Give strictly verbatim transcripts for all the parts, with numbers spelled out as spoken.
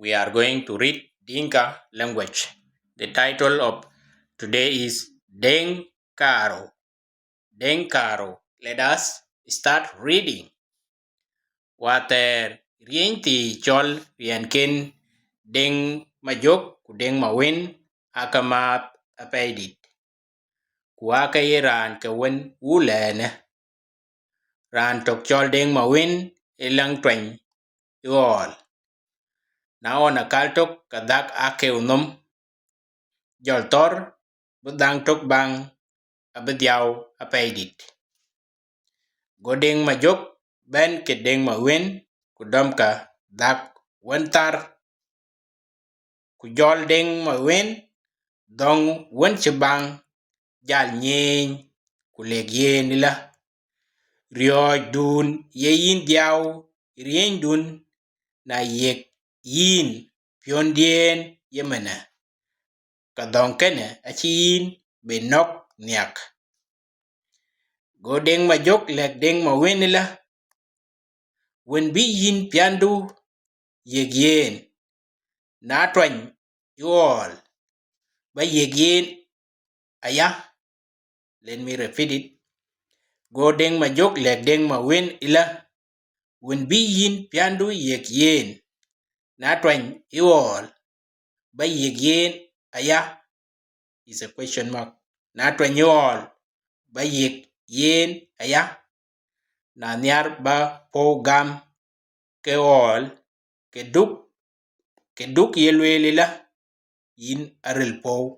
we are going to read Dinka language. The title of today is Deŋ Karou. Deŋ Karou. Let us start reading. Wäthɛɛr riënythii cɔl riɛnken Deŋ Majök ku Deŋ Mawën aake maath apɛidït, ku aake ye raan ke wën wulɛɛnë. Raan tök cɔl Deŋ Mawën ë läŋ tuany ë ɣɔɔl. Na ɣɔn akäl tök ke dhak akeu nhom, jɔl thɔ̈r bï dhaŋ tök baŋ abï dhiau apɛidït. Go Deŋ Majök bɛ̈n ke Deŋ Mawën ku dɔmkë dhak wën thar. Ku jɔl Deŋ Mawën dhɔ̈ŋ wën cï baŋ jal nyeeny, ku lëk yen ëlä, riɔ̈ɔ̈cdun ye yïn dhiau ë riënydun, na yiëk yïn piɔ̈ndiɛ̈n ye mënë, ke dhɔ̈ŋ kënë acï yïn bï nɔ̈k nhiäk. Go Deŋ Majök lɛ̈k Deŋ Mawën ëlä, wën bï yïn piändu yiëk yen, na tuany ë ɣɔɔl, ba yiëk yen aya. Let me repeat it. Go Deŋ Majök lɛ̈k Deŋ Mawën ëlä, wën bï yïn piändu yiëk yen, na tuany ë ɣɔɔl, ba yiëk yen aya, is a question mark. Na tuany ë ɣɔɔl, ba yiëk yen aya. Na nhiar ba puɔ̈u gam ke ɣɔɔl, ke duk, ke duk ye lueel ëlä, yïn aril puɔ̈u.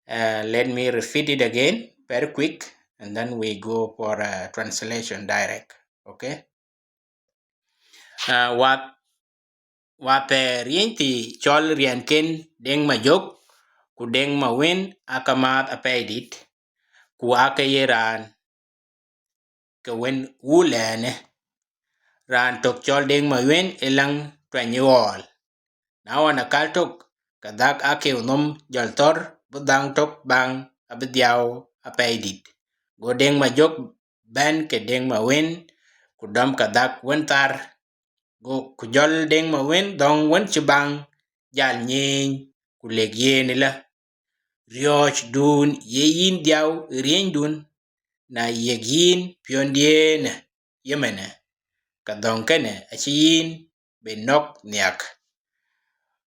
Uh, let me repeat it again, very quick, and then we go for a translation direct, okay? Uh, wa, wäthɛɛr riënythii cɔl riɛnken Deŋ Majök ku Deŋ Mawën aake maath apɛidït, ku aake ye raan ke wën wulɛɛnë. Raan tök cɔl Deŋ Mawën ë läŋ tuany ë ɣɔɔl. Na ɣɔn akäl tök, ke dhak akeu nhom jɔl thɔ̈r bï dhaŋ tök baŋ abï dhiau apɛidït. Go Deŋ Majök bɛ̈n ke Deŋ Mawën, ku dɔmkë dhak wën thar. Go, ku jɔl Deŋ Mawën dhɔ̈ŋ wën cï baŋ jal nyeeny, ku lëk yen ëlä, riɔ̈ɔ̈cdun ye yïn dhiau ë riënydun, na yiëk yïn piɔ̈ndiɛ̈n ye mënë, ke dhɔ̈ŋ kënë acï yïn bï nɔ̈k nhiäk.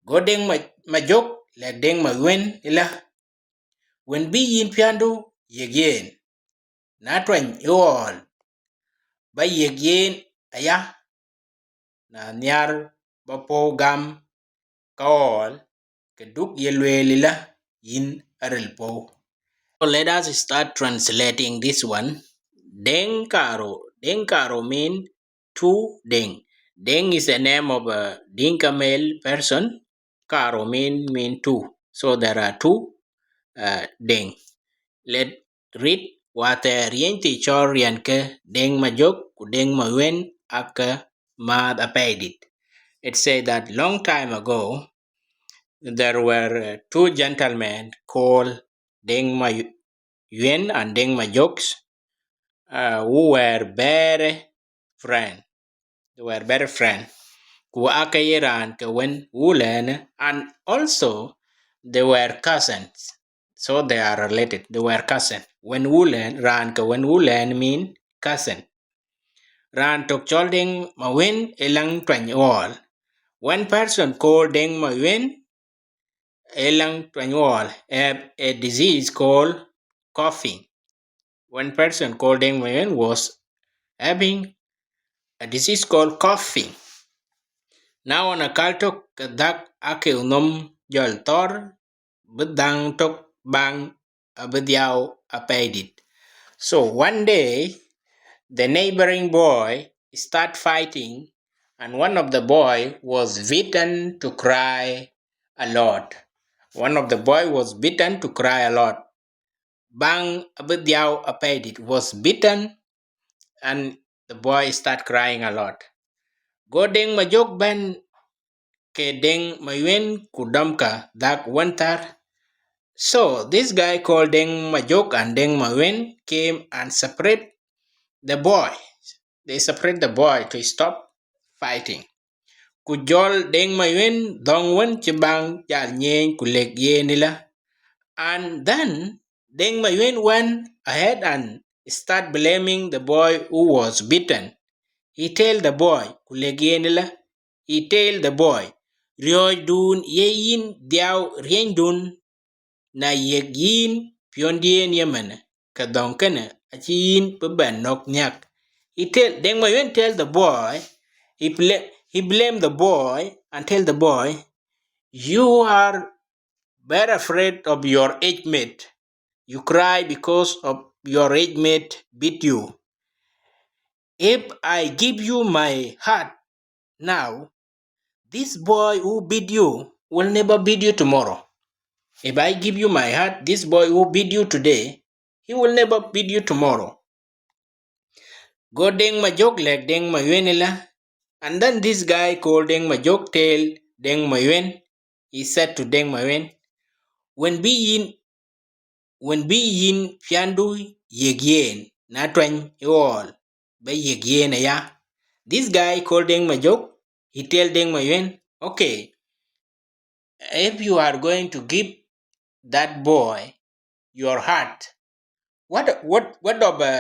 Go Deŋ Ma-, Majök lɛ̈k Deŋ Mawën ëlä, wën bï yïn piändu yiëk yen, na tuany ë ɣɔɔl, ba yiëk yen aya. Na nhiar ba puɔ̈u gam ke ɣɔɔl, ke duk ye lueel ëlä, yïn aril puɔ̈u. So let us start translating this one. Deŋ Karou. Deŋ Karou mean two Deŋ. Deŋ is a name of a Dinka male person. Karou mean, mean two. So there are two, uh, Deŋ. Let read. Wäthɛɛr riënythii cɔl riɛnken Deŋ Majök ku Deŋ Mawën aake maath apɛidït. It said that long time ago, there were, uh, two gentlemen called Deŋ Mawën and Deŋ Majök, uh, who were very friend. They were very friend. Ku aake ye raan ke wën wulɛɛnë, and also they were cousins. So they are related. They were cousin. Wën wulɛɛn, raan ke wën wulɛɛnë mean cousin. Raan tök cɔl Deŋ Mawën ë läŋ tuany ɣɔɔl. One person called Deŋ Mawën ë läŋ tuany ɣɔɔl have a disease called coughing. One person called Deŋ Mawën was having a disease called coughing. Na ɣɔn akäl tök, ke dhak akeu nhom jɔl thɔ̈r bï dhaŋ tök baŋ abï dhiau apɛidït. So one day, the neighboring boy start fighting, and one of the boy was beaten to cry a lot. One of the boy was beaten to cry a lot. Baŋ abï dhiau apɛidït, was beaten, and the boy start crying a lot. Go Deŋ Majök bɛ̈n ke Deŋ Mawën ku dɔmkë dhak wën thar. So this guy called Deŋ Majök and Deŋ Mawën came and separate the boy. They separate the boy to stop fighting. ku jɔl Deŋ Mayuën dhɔ̈ŋ wën cï baŋ jal nyiɛɛny ku lëk yen ëlä. And then Deŋ Mayuën went ahead and start blaming the boy who was beaten. He tell the boy, ku lëk yen ëlä, he tell the boy, riɔ̈ɔ̈cdun ye yïn dhiau riënydun, na yiëk yïn piɔ̈ndiɛ̈n ëmën, ke dhɔ̈ŋ kënë acï yïn bï bɛ̈n nɔ̈k nhiäk. He tell, Deŋ Mayuën tell the boy, he bla-, he blame the boy and tell the boy, you are very afraid of your age mate. You cry because of your age mate beat you. If I give you my heart now, this boy who beat you will never beat you tomorrow. If I give you my heart, this boy who beat you today, he will never beat you tomorrow. Go Deŋ Majök lɛ̈k Deŋ Mayuën ëlä. And then this guy called Deŋ Majök tell Deŋ Mayuën, he said to Deŋ Mayuën, wën bï yïn, wën bï yïn piändu yiëk yen, na tuany ë ɣɔɔl, ba yiëk yen aya. This guy called Deŋ Majök, he tell Deŋ Mayuën, okay, if you are going to give that boy your heart, what, what, what of a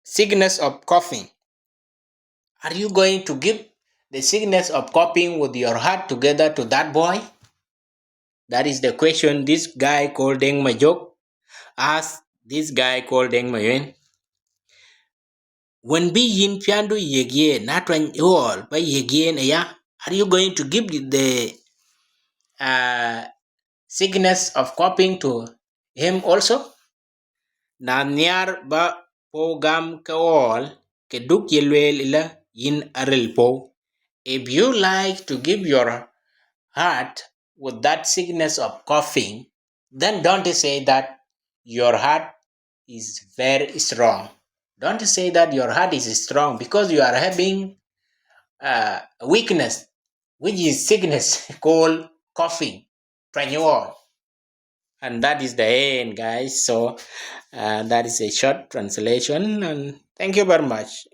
sickness of coughing? Are you going to give the sickness of coughing with your heart together to that boy? That is the question this guy called Deŋ Majök asked this guy called Deŋ Mayuën. Wën bï yïn piändu yiëk yen, na tuany ë ɣɔɔl ba yiëk yen aya, are you going to give the, uh, sickness of coughing to him also? Na nhiaar ba puɔ̈u gam ke ɣɔɔl, ke duk ye lueel ëlä, yïn aril puɔ̈u. If you like to give your heart with that sickness of coughing, then don't say that your heart is very strong. Don't say that your heart is strong because you are having, uh, a weakness, which is sickness called coughing, tuany ɣɔɔl. And that is the end, guys. So, uh, that is a short translation, and thank you very much.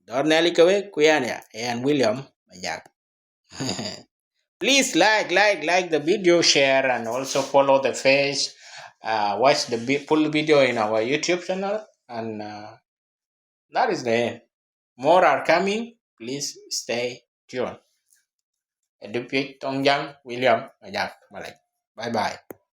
Dɔ̈ɔ̈r Nhialic ke wek, ku yɛn ya, yɛn William Majak. Please like, like, like the video, share, and also follow the page. Uh, watch the vi-, full video in our YouTube channel, and, uh, that is the end. More are coming. Please stay tuned. Ë Dupiöc Thoŋ Jäŋ, William Majak Malek. Bye bye.